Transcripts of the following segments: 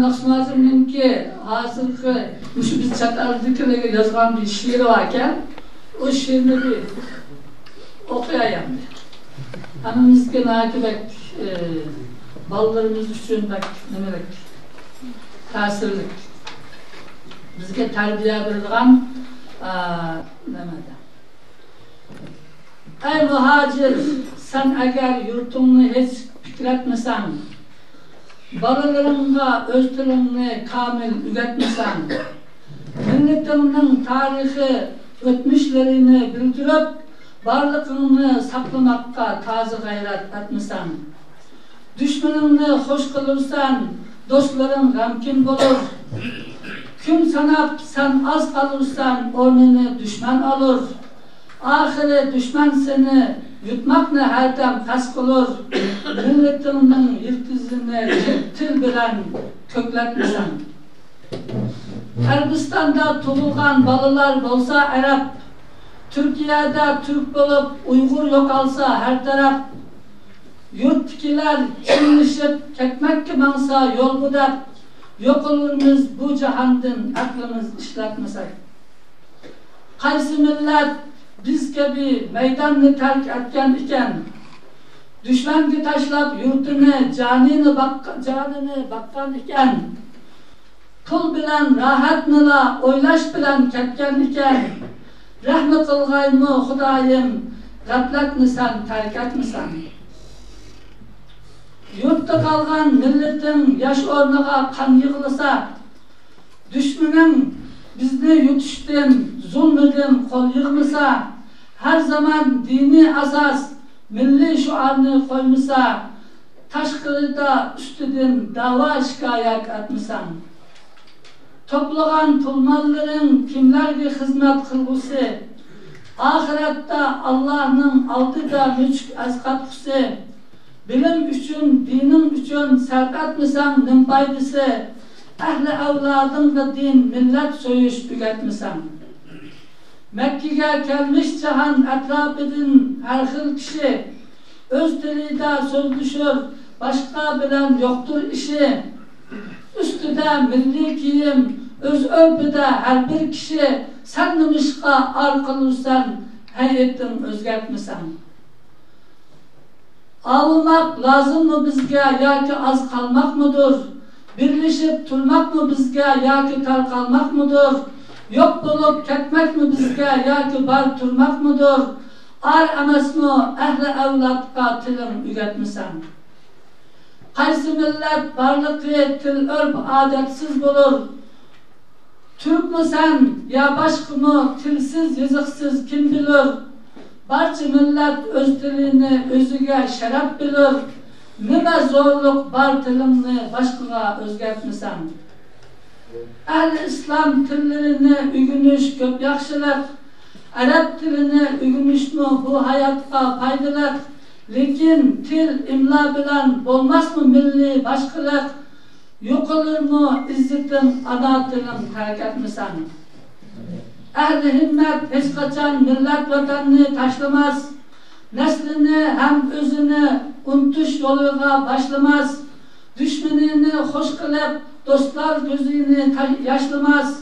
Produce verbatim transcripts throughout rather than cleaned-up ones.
ناخشىمازىمنىڭكى ھازىرقى مۇشۇ بىز چەت ئەلدىكىلەرگە يازغان بىر شېئىرى باركەن، ئۇ شېئىرنى بىر ئوقۇياي ئەمدى. ھەممىمىزگە ناھايىتى بەك، ئى، بالىلىرىمىز ئۈچۈن بەك نېمىلىك، تەسىرلىك. بىزگە تەربىيە بېرىدىغان، ئە، نېمە دە. ئەي مۇھاجىر، سەن ئەگەر يۇرتۇڭنى ھېچ پىكرەتمىسەڭ، بالىلىرىڭغا ئۆز تىلىڭنى كامىل ئۆگەتمىسەڭ، مىللىتىڭنىڭ تارىخى، ئۆتمۈشلىرىنى بىلدۈرۈپ، بارلىقىڭنى ساقلىماققا تازا غەيرەت ئەتمىسەڭ، دۈشمىنىڭنى خوش قىلۇرسەن، دوستلىرىڭ غەمكىن بولۇر. كۈن ساناپ سەن ئاز قالۇرسەن، ئورنىنى دۈشمەن ئالۇر. ئاخىرى دۈشمەن سېنى يۇتماقنى ھەردەم قەست قىلۇر. مىللىتىڭنىڭ يىلتىزىنى تىل بىلەن كۆكلەتمىسەڭ. ئەرەبىستاندا تۇغۇلغان بالىلار بولسا ئەرەب، تۈركىيەدە تۈرك بولۇپ ئۇيغۇر يوقالسا ھەر تەرەپ، يۇرتتىكىلەر چىڭلىشىپ كەتمەككە ماڭسا يول بۇ دەپ، يوقىلىرمىز بۇ جاھاندىن ئەقلىمىز ئىشلەتمىسەك. قايسى مىللەت بىز كەبى مەيداننى تەرك ئەتكەن ئىكەن؟ دۈشمەنگە تاشلاپ يۇرتىنى، جانىنى باققا-، جانىنى باققان ئىكەن. پۇل بىلەن راھەتنىلا ئويلاش بىلەن كەتكەن ئىكەن. رەھمى قىلغايمۇ خۇدايىم، غەپلەتنى سەن تەرك ئەتمىسەڭ. يۇرتتا قالغان مىللىتىڭ ياش ئورنىغا قان يىغلىسا، دۈشمىنىڭ بىزنى يۇتۇشتىن، زۇلمىدىن قول يىغمىسا، ھەر زامان دىنىي ئاساس، مىللىي شوئارنى قويمىسا، تاشقىرىدا ئۈستىدىن داۋا شىكايەت ئەتمىسەڭ. توپلىغان پۇل-ماللىرىڭ كىملەرگە خىزمەت قىلغۇسى؟ ئاخىرەتتە ئاللاھنىڭ ئالدىدا نېچۈك ئەسقاتقۇسى؟ بىلىم ئۈچۈن، دىنىڭ ئۈچۈن سەرپ ئەتمىسەڭ نېمە پايدىسى؟ ئەھلى ئەۋلادىڭغا دىن، مىللەت سۆيۈش ئۆگەتمىسەڭ. مەككىگە كەلمىش جاھان ئەتراپىدىن ھەر خىل كىشى، ئۆز تىلىدا سۆزلىشۇر، باشقا بىلەن يوقتۇر ئىشى. ئۈستىدە مىللىي كىيىم، ئۆز ئۆرپىدە ھەر بىر كىشى، سەن نېمىشقا ئار قىلىسەن، ھەيئىتىڭ ئۆزگەرتمىسەڭ؟ ئاۋۇماق لازىممۇ بىزگە ياكى ئاز قالماقمىدۇر؟ بىرلىشىپ تۇرماقمۇ بىزگە ياكى تارقالماقمىدۇر؟ يوق بولۇپ كەتمەكمۇ بىزگە ياكى بار تۇرماقمىدۇر؟ ئار ئەمەسمۇ ئەھلى ئەۋلادقا تىلىڭ ئۆگەتمىسەڭ؟ قايسى مىللەت بارلىقى تىل ئۆرپ ئادەتسىز بولۇر؟ تۈركمۇ سەن يا باشقىمۇ، تىلسىز يېزىقسىز كىم بىلۇر؟ بارچە مىللەت ئۆز تىلىنى ئۆزىگە شەرەپ بىلۇر. نېمە زورلۇق بار تىلىڭنى باشقىغا ئۆزگەرتمىسەڭ؟ ئەھلى ئىسلام تىللىرىنى ئۆگىنىش كۆپ ياخشىلىق. ئەرەب تىلىنى ئۆگىنىشمۇ بۇ ھاياتقا پايدىلىق. لېكىن تىل، ئىملا بىلەن بولماسمۇ مىللىي باشقىلىق؟ يوقىلىرمۇ ئىززىتىڭ، ئانا تىلىڭ تەرك ئەتمىسەڭ. ئەھلى ھىممەت ھېچقاچان مىللەت ۋەتەننى تاشلىماس. نەسلىنى ھەم ئۆزىنى ئۇنتۇش يولىغا باشلىماس. دۈشمىنىنى خوش قىلىپ، دوستلار كۆزىنى تا-، ياشلىماس.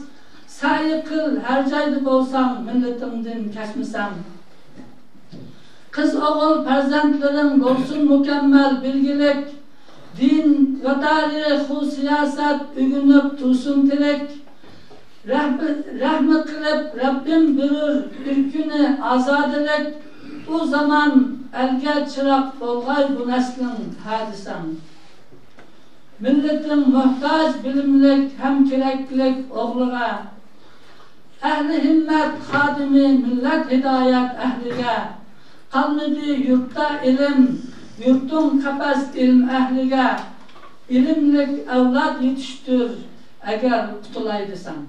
سەي قىل، ھەر جايدا بولساڭ، مىللىتىڭدىن كەچمىسەڭ. قىز ئوغۇل پەرزەنتلىرىڭ بولسۇن مۇكەممەل بىلگىلىك. دىن ۋە تارىخۇ سىياسەت ئۆگىنىپ تۇرسۇن تىرىك. رەھمى، رەھمى قىلىپ رەببىم بېرۇر بىر كۈنى ئازادىلىك. ئۇ زامان ئەلگە چىراغ بولغاي بۇ نەسلىڭ ھە دېسەڭ. مىللىتىڭ موھتاج بىلىملىك ھەم كېرەكلىك ئوغلىغا. ئەھلى ھىممەت خادىمى مىللەت ھىدايەت ئەھلىگە. قالمىدى يۇرتتا ئىلىم، يۇرتۇڭ قەپەس ئىلىم ئەھلىگە. ئىلىملىك ئەۋلاد يېتىشتۈر ئەگەر قۇتۇلاي دېسەڭ.